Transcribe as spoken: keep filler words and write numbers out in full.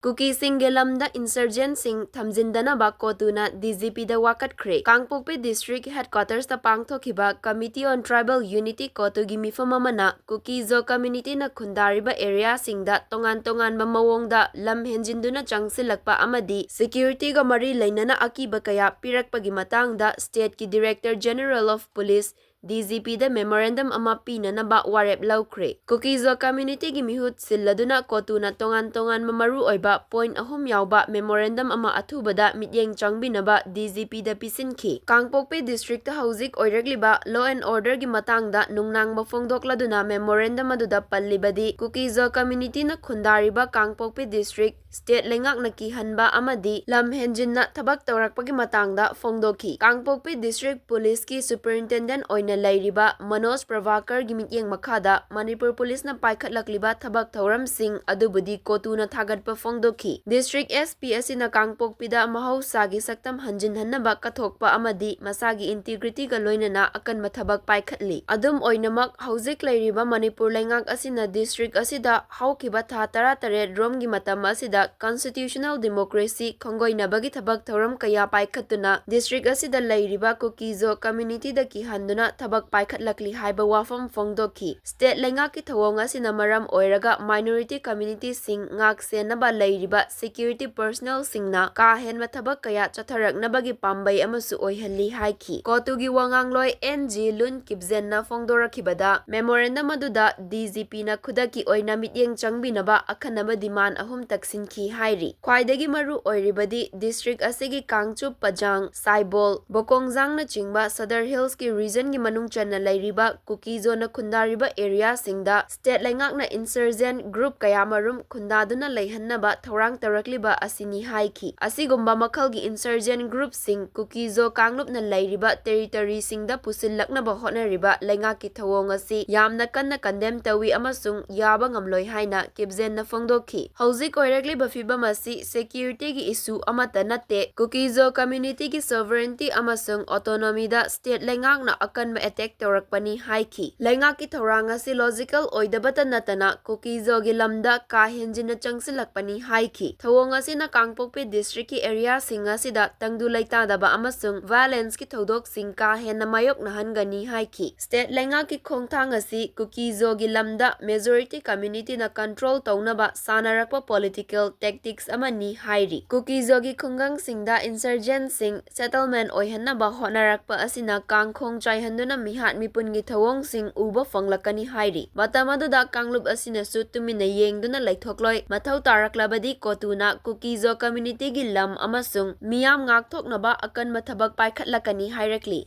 ꯀꯨꯀꯤꯁꯤꯡꯒꯤ ꯂꯝꯗ insurgentꯁꯤꯡ ꯊꯝꯖꯤꯟꯗꯅꯕ ꯀꯣꯇꯨꯅ DGPꯗ ꯋꯥꯀꯠꯈ꯭ꯔꯦ꯫ ꯀꯥꯡꯄꯣꯛꯄꯤ district headquartersꯇ ꯄꯥꯡꯊꯣꯛꯈꯤꯕ Committee on Tribal Unity ꯀꯣꯇꯨꯒꯤ ꯃꯤꯐꯝ ꯑꯃꯅ ꯀꯨꯀꯤ-ꯖꯣ communityꯅ ꯈꯨꯟꯗꯥꯔꯤꯕ areaꯁꯤꯡꯗ ꯇꯣꯉꯥꯟ ꯇꯣꯉꯥꯟꯕ ꯃꯑꯣꯡꯗ ꯂꯝ ꯍꯦꯟꯖꯤꯟꯗꯨꯅ ꯆꯪꯁꯤꯜꯂꯛꯄ ꯑꯃꯗꯤ securityꯒ ꯃꯔꯤ ꯂꯩꯅꯅ ꯑꯀꯤꯕ ꯀꯌꯥ ꯄꯤꯔꯛꯄꯒꯤ ꯃꯇꯥꯡꯗ stateꯀꯤ Director General of Police, DGPꯗ memorandum ꯑꯃ ꯄꯤꯅꯅꯕ ꯋꯥꯔꯦꯞ ꯂꯧꯈ꯭ꯔꯦ꯫ ꯀꯨꯀꯤ-ꯖꯣ communityꯒꯤ ꯃꯤꯍꯨꯠ ꯁꯤꯜꯂꯗꯨꯅ ꯀꯣꯇꯨꯅ ꯇꯣꯉꯥꯟ ꯇꯣꯉꯥꯟꯕ ꯃꯔꯨꯑꯣꯏꯕ point ꯑꯍꯨꯝ ꯌꯥꯎꯕ memorandum ꯑꯃ ꯑꯊꯨꯕꯗ ꯃꯤꯠꯌꯦꯡ ꯆꯪꯕꯤꯅꯕ DGPꯗ ꯄꯤꯁꯤꯟꯈꯤ꯫ ꯀꯥꯡꯄꯣꯛꯄꯤ districtꯇ ꯍꯧꯖꯤꯛ ꯑꯣꯏꯔꯛꯂꯤꯕ law and orderꯒꯤ ꯃꯇꯥꯡꯗ ꯅꯨꯡꯅꯥꯡꯕ ꯐꯣꯡꯗꯣꯛꯂꯗꯨꯅ memorandum ꯑꯗꯨꯗ ꯄꯜꯂꯤꯕꯗꯤ ꯀꯨꯀꯤ-ꯖꯣ communityꯅ ꯈꯨꯟꯗꯥꯔꯤꯕ ꯀꯥꯡꯄꯣꯛꯄꯤ district state ꯂꯩꯉꯥꯛꯅ ꯀꯤꯍꯟꯕ ꯑꯃꯗꯤ ꯂꯝ ꯍꯦꯟꯖꯤꯟꯅ ꯊꯕꯛ ꯇꯧꯔꯛꯄꯒꯤ ꯃꯇꯥꯡꯗ ꯐꯣꯡꯗꯣꯛꯈꯤ꯫ ꯀꯥꯡꯄꯣꯛꯄꯤ district policeꯀꯤ superintendent ꯑꯣꯏꯅ ꯂꯩꯔꯤꯕ ꯃꯅꯣꯖ ꯄ꯭ꯔꯚꯥꯀꯔꯒꯤ ꯃꯤꯠꯌꯦꯡ ꯃꯈꯥꯗ ꯃꯅꯤꯄꯨꯔ policeꯅ ꯄꯥꯏꯈꯠꯂꯛꯂꯤꯕ ꯊꯕꯛ ꯊꯧꯔꯝꯁꯤꯡ ꯑꯗꯨꯕꯨꯗꯤ ꯀꯣꯇꯨꯅ ꯊꯥꯒꯠꯄ ꯐꯣꯡꯗꯣꯛꯈꯤ꯫ District SP ꯑꯁꯤꯅ ꯀꯥꯡꯄꯣꯛꯄꯤꯗ ꯃꯍꯧꯁꯥꯒꯤ ꯁꯛꯇꯝ ꯍꯟꯖꯤꯟꯍꯟꯅꯕ ꯀꯠꯊꯣꯛꯄ ꯑꯃꯗꯤ ꯃꯁꯥꯒꯤ integrityꯒ ꯂꯣꯏꯅꯅ ꯑꯀꯟꯕ ꯊꯕꯛ ꯄꯥꯏꯈꯠꯂꯤ꯫ ꯑꯗꯨꯝ ꯑꯣꯏꯅꯃꯛ, ꯍꯧꯖꯤꯛ ꯂꯩꯔꯤꯕ ꯃꯅꯤꯄꯨꯔ ꯂꯩꯉꯥꯛ ꯑꯁꯤꯅ district ꯑꯁꯤꯗ ꯍꯧꯈꯤꯕ ꯊꯥ ꯇꯔꯥꯇꯔꯦꯠ ꯔꯣꯝꯒꯤ ꯃꯇꯝ ꯑꯁꯤꯗ constitutional democracy ꯈꯣꯡꯒꯣꯏꯅꯕꯒꯤ ꯊꯕꯛ ꯊꯧꯔꯝ ꯀꯌꯥ ꯄꯥꯏꯈꯠꯇꯨꯅ district ꯑꯁꯤꯗ ꯂꯩꯔꯤꯕ ꯀꯨꯀꯤ-ꯖꯣ communityꯗ ꯀꯤꯍꯟꯗꯨꯅ ꯊꯕꯛ ꯄꯥꯏꯈꯠꯂꯛꯂꯤ ꯍꯥꯏꯕ ꯋꯥꯐꯝ ꯐꯣꯡꯗꯣꯛꯈꯤ꯫ State ꯂꯩꯉꯥꯛꯀꯤ ꯊꯧꯑꯣꯡ ꯑꯁꯤꯅ ꯃꯔꯝ ꯑꯣꯏꯔꯒ minority communityꯁꯤꯡ ꯉꯥꯛ ꯁꯦꯟꯅꯕ ꯂꯩꯔꯤꯕ security personnelꯁꯤꯡꯅ ꯀꯥ ꯍꯦꯟꯕ ꯊꯕꯛ ꯀꯌꯥ ꯆꯠꯊꯔꯛꯅꯕꯒꯤ ꯄꯥꯝꯕꯩ ꯑꯃꯁꯨ ꯑꯣꯏꯍꯜꯂꯤ ꯍꯥꯏꯈꯤ꯫ ꯀꯣꯇꯨꯒꯤ ꯋꯥꯉꯥꯡꯂꯣꯏ ꯑꯦꯟ ꯖꯤ ꯂꯨꯟ ꯀꯤꯞꯖꯦꯟꯅ ꯐꯣꯡꯗꯣꯔꯛꯈꯤꯕꯗ, memorandum ꯑꯗꯨꯗ DGPꯅ ꯈꯨꯗꯛꯀꯤ ꯑꯣꯏꯅ ꯃꯤꯠꯌꯦꯡ ꯆꯪꯕꯤꯅꯕ ꯑꯈꯟꯅꯕ demand ꯑꯍꯨꯝ ꯇꯛꯁꯤꯟꯈꯤ ꯍꯥꯏꯔꯤ꯫ ꯈ꯭ꯋꯥꯏꯗꯒꯤ ꯃꯔꯨ ꯑꯣꯏꯔꯤꯕꯗꯤ district ꯑꯁꯤꯒꯤ ꯀꯥꯡꯆꯨꯞ, ꯄꯖꯥꯡ, ꯁꯥꯏꯕꯣꯜ, ꯕꯣꯀꯣꯡꯖꯥꯡꯅꯆꯤꯡꯕ Sadar Hillsꯀꯤ regionꯒꯤ ꯃꯅꯨꯡ ꯆꯟꯅ ꯂꯩꯔꯤꯕ ꯀꯨꯀꯤ-ꯖꯣꯅ ꯈꯨꯟꯗꯥꯔꯤꯕ areaꯁꯤꯡꯗ state ꯂꯩꯉꯥꯛꯅ insurgent group ꯀꯌꯥꯃꯔꯨꯝ ꯈꯨꯟꯗꯥꯗꯨꯅ ꯂꯩꯍꯟꯅꯕ ꯊꯧꯔꯥꯡ ꯇꯧꯔꯛꯂꯤꯕ ꯑꯁꯤꯅꯤ ꯍꯥꯏꯈꯤ꯫ ꯑꯁꯤꯒꯨꯝꯕ ꯃꯈꯜꯒꯤ insurgent groupꯁꯤꯡ ꯀꯨꯀꯤ-ꯖꯣ ꯀꯥꯡꯂꯨꯞꯅ ꯂꯩꯔꯤꯕ territoryꯁꯤꯡꯗ ꯄꯨꯁꯤꯜꯂꯛꯅꯕ ꯍꯣꯠꯅꯔꯤꯕ ꯂꯩꯉꯥꯛꯀꯤ ꯊꯧꯑꯣꯡ ꯑꯁꯤ ꯌꯥꯝꯅ ꯀꯟꯅ condemn ꯇꯧꯏ ꯑꯃꯁꯨꯡ ꯌꯥꯕ ꯉꯝꯂꯣꯏ ꯍꯥꯏꯅ ꯀꯤꯞꯖꯦꯟꯅ ꯐꯣꯡꯗꯣꯛꯈꯤ꯫ ꯍꯧꯖꯤꯛ ꯑꯣꯏꯔꯛꯂꯤꯕ ꯐꯤꯚꯝ ꯑꯁꯤ securityꯒꯤ issue ꯑꯃꯠꯇ ꯅꯠꯇꯦ, ꯀꯨꯀꯤ-ꯖꯣ communityꯒꯤ sovereignty ꯑꯃꯁꯨꯡ autonomyꯗ state ꯂꯩꯉꯥꯛꯅ ꯑꯀꯟꯕ ꯑꯦꯇꯦꯛ ꯇꯧꯔꯛꯄꯅꯤ ꯍꯥꯏꯈꯤ꯫ ꯂꯩꯉꯥꯛꯀꯤ ꯊꯧꯔꯥꯡ ꯑꯁꯤ ꯂꯣꯖꯤꯀꯦꯜ ꯑꯣꯏꯗꯕꯇ ꯅꯠꯇꯅ ꯀꯨꯀꯤꯖꯣꯒꯤ ꯂꯝꯗ ꯀꯥ ꯍꯦꯟꯖꯤꯟꯅ ꯆꯪꯁꯤꯜꯂꯛꯄꯅꯤ ꯍꯥꯏꯈꯤ꯫ ꯊꯧꯑꯣꯡ ꯑꯁꯤꯅ ꯀꯥꯡꯄꯣꯛꯄꯤ ꯗꯤꯁꯇ꯭ꯔꯤꯛꯀꯤ ꯑꯦꯔꯤꯌꯥꯁꯤꯡ ꯑꯁꯤꯗ ꯇꯪꯗꯨ ꯂꯩꯇꯥꯗꯕ ꯑꯃꯁꯨꯡ ꯚꯥꯏꯑꯣꯂꯦꯟꯁꯀꯤ ꯊꯧꯗꯣꯛꯁꯤꯡ ꯀꯥ ꯍꯦꯟꯅ ꯃꯥꯌꯣꯛꯅꯍꯟꯒꯅꯤ ꯍꯥꯏꯈꯤ꯫ ꯁ꯭ꯇꯦꯠ ꯂꯩꯉꯥꯛꯀꯤ ꯈꯣꯡꯊꯥꯡ ꯑꯁꯤ ꯀꯨꯀꯤꯖꯣꯒꯤ ꯂꯝꯗ ꯃꯦꯖꯣꯔꯤꯇꯤ ꯀꯝꯃ꯭ꯌꯨꯅꯤꯇꯤꯅ ꯀꯟꯇ꯭ꯔꯣꯜ ꯇꯧꯅꯕ ꯁꯥꯟꯅꯔꯛꯄ ꯄꯣꯂꯤꯇꯤꯀꯦꯜ ꯇꯦꯛꯇꯤꯛꯁ ꯑꯃꯅꯤ ꯍꯥꯏꯔꯤ꯫ ꯀꯨꯀꯤꯖꯣꯒꯤ ꯈꯨꯡꯒꯪꯁꯤꯡꯗ ꯏꯟꯁꯔꯖꯦꯟꯠꯁꯤꯡ ꯁꯦꯇꯜꯃꯦꯟꯠ ꯑꯣꯏꯍꯟꯅꯕ ꯍꯣꯠꯅꯔꯛꯄ ꯑꯁꯤꯅ ꯀꯥꯡꯈꯣꯡ ꯆꯥꯏꯍꯟꯗꯨꯅ ꯃꯤꯍꯥꯠ ꯃꯤꯄꯨꯟꯒꯤ ꯊꯧꯑꯣꯡꯁꯤꯡ ꯎꯕ ꯐꯪꯂꯛꯀꯅꯤ ꯍꯥꯏꯔꯤ꯫ ꯃꯇꯝ ꯑꯗꯨꯗ ꯀꯥꯡꯂꯨꯞ ꯑꯁꯤꯅꯁꯨ ꯇꯨꯃꯤꯟꯅ ꯌꯦꯡꯗꯨꯅ ꯂꯩꯊꯣꯛꯂꯣꯏ꯫ ꯃꯊꯧ ꯇꯥꯔꯛꯂꯕꯗꯤ ꯀꯣꯇꯨꯅ ꯀꯨꯀꯤꯖꯣ ꯀꯝꯃ꯭ꯌꯨꯅꯤꯇꯤꯒꯤ ꯂꯝ ꯑꯃꯁꯨꯡ ꯃꯤꯌꯥꯝ ꯉꯥꯛꯊꯣꯛꯅꯕ ꯑꯀꯟꯕ ꯊꯕꯛ ꯄꯥꯏꯈꯠꯂꯛꯀꯅꯤ ꯍꯥꯏꯔꯛꯂꯤ꯫